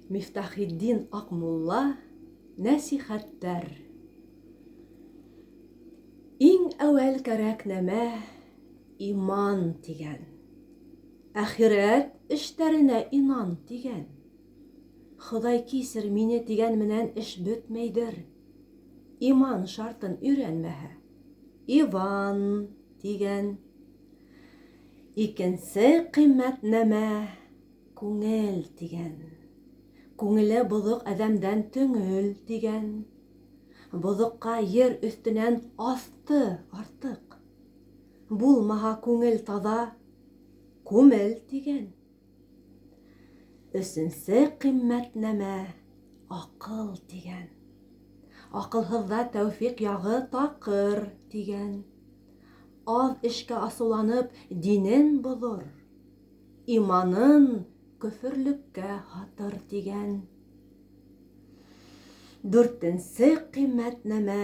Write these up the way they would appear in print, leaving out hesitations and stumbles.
Мифтахетдин Аҡмулла. Нәсихәттәр. Иң әүәл кәрәк нәмә иман тигән. Әхирәт эштәренә инан тигән. Хоҙай кисер мине тигән менән эш бөтмәйҙер. Иман шартын өйрәнмәһә, Иван тигән. Икенсе ҡиммәт нәмә күңел тигән. Күңеле боҙоҡ әҙәмдән төңөл тигән. Боҙоҡҡа ер өҫтөнән аҫты артыҡ. Булмаһа күңел таҙа, күмел тигән. Өсөнсө ҡиммәт нәмә аҡыл тигән. Аҡылһыҙҙа тәүфиҡ яғы таҡыр тигән. Аҙ эшкә асыуланып динен боҙор. Иманын көфөрлөккә һатыр тигән. Дүртенсе ҡиммәт нәмә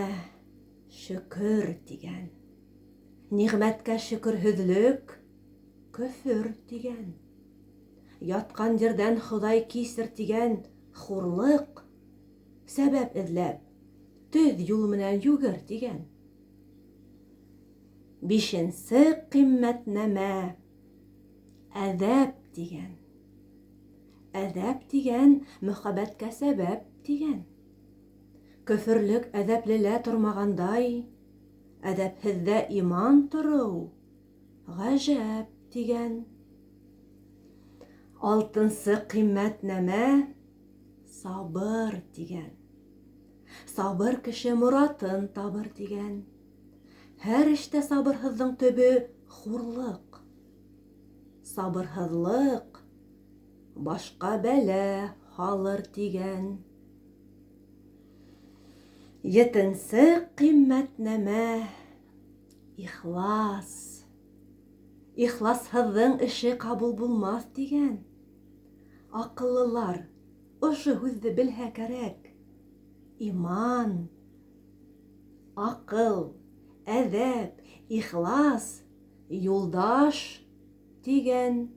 шөкөр тигән. Ниғмәткә шөкөрһөҙлөк көфөр тигән. Ятҡан ерҙән Хоҙай кисер тигән хурлыҡ, сәбәп эҙләп, төҙ юл менән йүгер тигән. Бишенсе ҡиммәт нәмә әҙәп тигән. Әҙәп тигән мөхәббәткә сәбәп тигән. Көфөрлөк әҙәплелә тормағандай, әҙәпһеҙҙә иман тороу ғәжәп тигән. Алтынсы ҡиммәт нәмә сабыр тигән. Сабыр кеше моратын табыр тигән. Һәр эштә сабырһыҙҙың төбө хурлыҡ. Сабырһыҙлыҡ башҡа бәлә һалыр тигән. Етенсе ҡиммәт нәмә ихлас. Ихласһыҙҙың эше ҡабул булмаҫ тигән. Аҡыллылар ошо һүҙҙе белһә кәрәк. Иман, аҡыл, әҙәп, ихлас, юлдаш тигән.